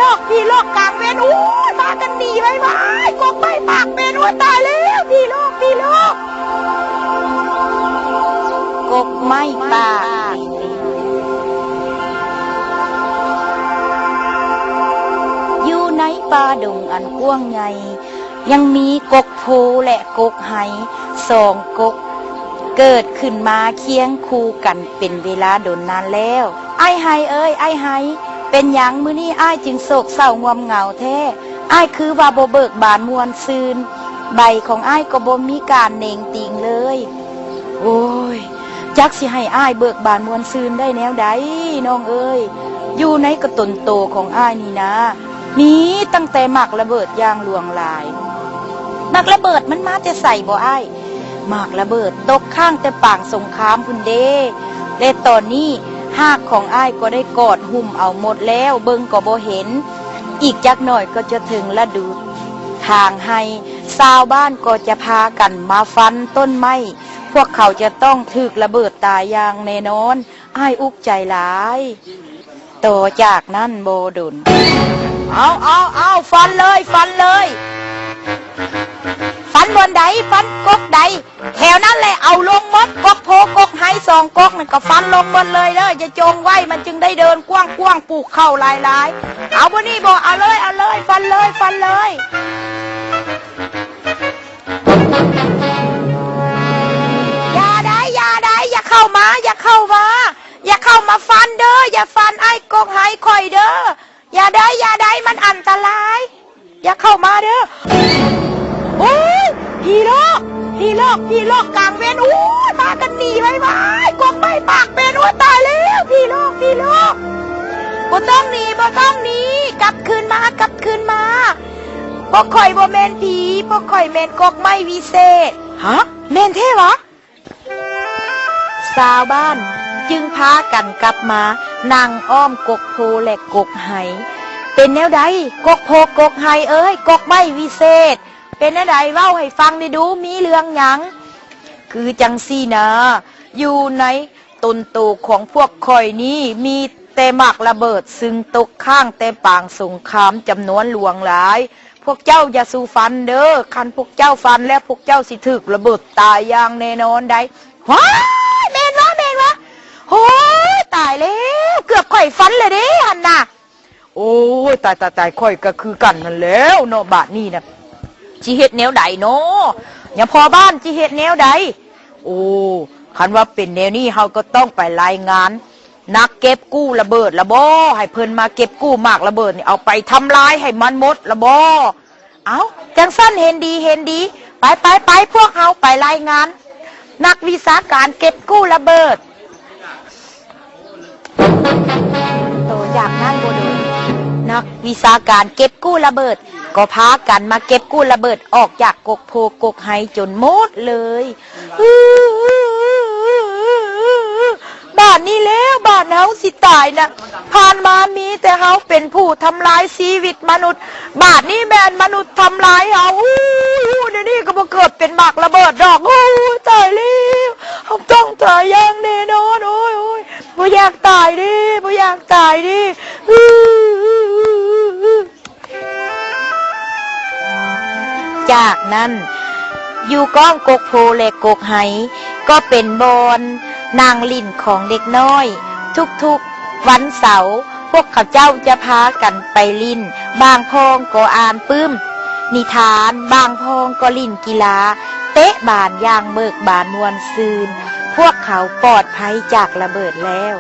ອກ ຜີຫຼອກກາງເວັນ ໂອ້ຍ ພາກັນໜີໄວໆ ກົກໄມ້ປາກເປັນ ໂອ້ຍ ຕາຍແລ້ວ ຜີຫຼອກ ຜີຫຼອກ ກົກໄມ້ປາກ. ຢູ່ໃນປ່າດົງອັນກວ້າງໃຫຍ່ ຍັງມີກົກໂພແລະກົກໄຮສອງກົກ ເກີດຂຶ້ນມາຄຽງຄູ່ກັນເປັນເວລາດົນນານແລ້ວ. ອ້າຍໄຮເອີຍ ອ້າຍໄຮ, ເປັນຫຍັງມື້ນີ້ອ້າຍຈຶ່ງໂສກເສົ້າງ່ວມເຫງົາແທ້? ອ້າຍຄືວ່າບໍ່ເບີກບານມ່ວນຊື່ນ, ໃບຂອງອ້າຍກໍບໍ່ມີການເໜັງຕີງເລີຍ. ໂອ້ຍ ຈັກຊິໃຫ້ອ້າຍເບີກບານມ່ວນຊື່ນໄດ້ແນວໃດນ້ອງເອີຍ? ຢູ່ໃນກະຕົນໂຕຂອງອ້າຍນີ້ນາ ມີຕັ້ງແຕ່ໝາກລະເບີດຢ່າງຫຼວງຫຼາຍ. ໝາກລະເບີດມັນມາແຕ່ໃສບໍອ້າຍ? ໝາກລະເບີດຕົກຄ້າງແຕ່ປາງສົງຄາມພຸ້ນເດ້ ແລະຕອນນີ້ຮາກຂອງອ້າຍກໍໄດ້ກອດຫຸ້ມເອົາໝົດແລ້ວ ເບິ່ງກໍບໍ່ເຫັນ. ອີກຈັກໜ້ອຍກໍຈະເຖິງລະດູຖາງໄຮ່, ຊາວບ້ານກໍຈະພາກັນມາຟັນຕົ້ນໄມ້. ພວກເຂົາຈະຕ້ອງຖືກລະເບີດຕາຍຢ່າງແນ່ນອນ. ອ້າຍອຸກໃຈຫຼາຍ. ຕໍ່ຈາກນັ້ນບໍ່ດົນ ເອົາ ເອົາ ເອົາ ຟັນເລີຍ ຟັນເລີຍ. ຟັນບ່ອນໃດ? ຟັນກົກໃດ? ແຖວນັ້ນແຫຼະ ເອົາລົງໝົດ ກົກໂພກົກໄຮສອງກົກນັ້ນກໍຟັນລົງໝົດເລີຍເດີ ຢ່າຈົ່ງໄວ້ ມັນຈຶ່ງໄດ້ເດີນກວ້າງໆ ປູກເຂົ້າຫຼາຍໆ. ເອົາບໍ່ນີ້ບໍ່? ເອົາເລີຍ ເອົາເລີຍ ຟັນເລີຍ ຟັນເລີຍ. ຢ່າໄດ໋ ຢ່າໄດ໋ ຢ່າເຂົ້າມາ ຢ່າເຂົ້າມາ ຢ່າເຂົ້າມາຟັນເດີ ຢ່າຟັນອ້າຍກົກໄຮຂ້ອຍເດີ ຢ່າໄດ໋ ຢ່າໄດ໋ ມັນອັນຕະລາຍ ຢ່າເຂົ້າມາເດີ. ໂອ້ຍ ຜີຫຼອກ ຜີຫຼອກ ຜີຫຼອກກາງເວັນ ໂອ້ຍ ພາກັນໜີໄວໆ ກົກໄມ້ປາກເປັນ ໂອ້ຍ ຕາຍແລ້ວ ຜີຫຼອກ ຜີຫຼອກ ບໍ່ຕ້ອງໜີ ບໍ່ຕ້ອງໜີ ກັບຄືນມາ ກັບຄືນມາ. ພວກຂ້ອຍບໍ່ແມ່ນຜີ ພວກຂ້ອຍແມ່ນກົກໄມ້ວິເສດ. ຮະ ແມ່ນແທ້ຫວາ? ຊາວບ້ານຈຶ່ງພາກັນກັບມານັ່ງອ້ອມກົກໂພ ແລະ ກົກໄຮ. ເປັນແນວໃດ ກົກໂພກົກໄຮເອີຍ ກົກໄມ້ວິເສດ? ເປັນແນວໃດ ເວົ້າໃຫ້ຟັງແດ່ດູ ມີເລື່ອງຫຍັງ? ຄືຈັ່ງຊີ້ນາ ຢູ່ໃນ ຕົນໂຕຂອງພວກຂ້ອຍນີ້ມີແຕ່ໝາກລະເບີດ ຊຶ່ງຕົກຄ້າງແຕ່ປາງສົງຄາມຈຳນວນຫຼວງຫຼາຍ. ພວກເຈົ້າຢ່າສູ່ຟັນເດີ ຄັນພວກເຈົ້າຟັນແລ້ວ ພວກເຈົ້າຊິຖືກລະເບີດຕາຍຢ່າງແນ່ນອນໄດ໋. ວ້າຍ ແມ່ນຫວາ ແມ່ນຫວາ? ໂອ້ຍ ຕາຍແລ້ວ ເກືອບຂ້ອຍຟັນແລ້ວເດ້ຫັ້ນນະ. ໂອ້ຍ ຕາຍ ຕາຍ ຕາຍ ຂ້ອຍກໍຄືກັນຫັ້ນແລ້ວເນາະ ບາດນີ້ນະ ຊິເຮັດແນວໃດເນາະ ຍາພໍ່ບ້ານ ຊິເຮັດແນວໃດ? ໂອ້ ຄັນວ່າເປັນແນວນີ້ ເຮົາກໍຕ້ອງໄປລາຍງານນັກເກັບກູ້ລະເບີດລະບໍ ໃຫ້ເພິ່ນມາເກັບກູ້ໝາກລະເບີດນີ້ ເອົາໄປທຳລາຍໃຫ້ມັນໝົດລະບໍ. ເອົ້າ ຈັ່ງຊັ້ນເຫັນດີ ເຫັນດີ ໄປ ໄປ ໄປ ພວກເຮົາໄປລາຍງານ ນັກວິຊາການເກັບກູ້ລະເບີດ. ຕໍ່ຈາກນັ້ນບໍ່ດົນ ນັກວິຊາການເກັບກູ້ລະເບີດກໍພາກັນມາເກັບກູ້ລະເບີດອອກຈາກກົກໂພກົກໄຮຈົນໝົດເລີຍ. ບາດນີ້ແລ້ວ ບາດເຮົາຊິຕາຍນະ ຜ່ານມາມີແຕ່ເຮົາເປັນຜູ້ທຳລາຍຊີວິດມະນຸດ ບາດນີ້ແມ່ນມະນຸດທຳລາຍເຮົາ. ອູ້ຍ ອູ້ຍ ດຽວນີ້ກໍບໍ່ເກີດເປັນໝາກລະເບີດດອກ. ອູ້ຍ ຕາຍແລ້ວ ເຮົາຕ້ອງຕາຍຢ່າງແນ່ນອນ. ໂອ້ຍ ໂອ້ຍ ບໍ່ຢາກຕາຍເດ້ ບໍ່ຢາກຕາຍເດ້. ຈາກນັ້ນ ຢູ່ກ້ອງກົກໂພ ແລະ ກົກໄຮ ກໍເປັນບ່ອນນັ່ງຫຼິ້ນຂອງເດັກນ້ອຍ. ທຸກໆວັນເສົາ ພວກເຂົາເຈົ້າຈະພາກັນໄປຫຼິ້ນ, ບາງພ້ອງກໍອ່ານປຶ້ມນິທານ, ບາງພ້ອງກໍຫຼິ້ນກິລາ, ເຕະບານຢ່າງເບີກບານມ່ວນຊື່ນ. ພວກເຂົາປອດໄພຈາກລະເບີດແລ້ວ.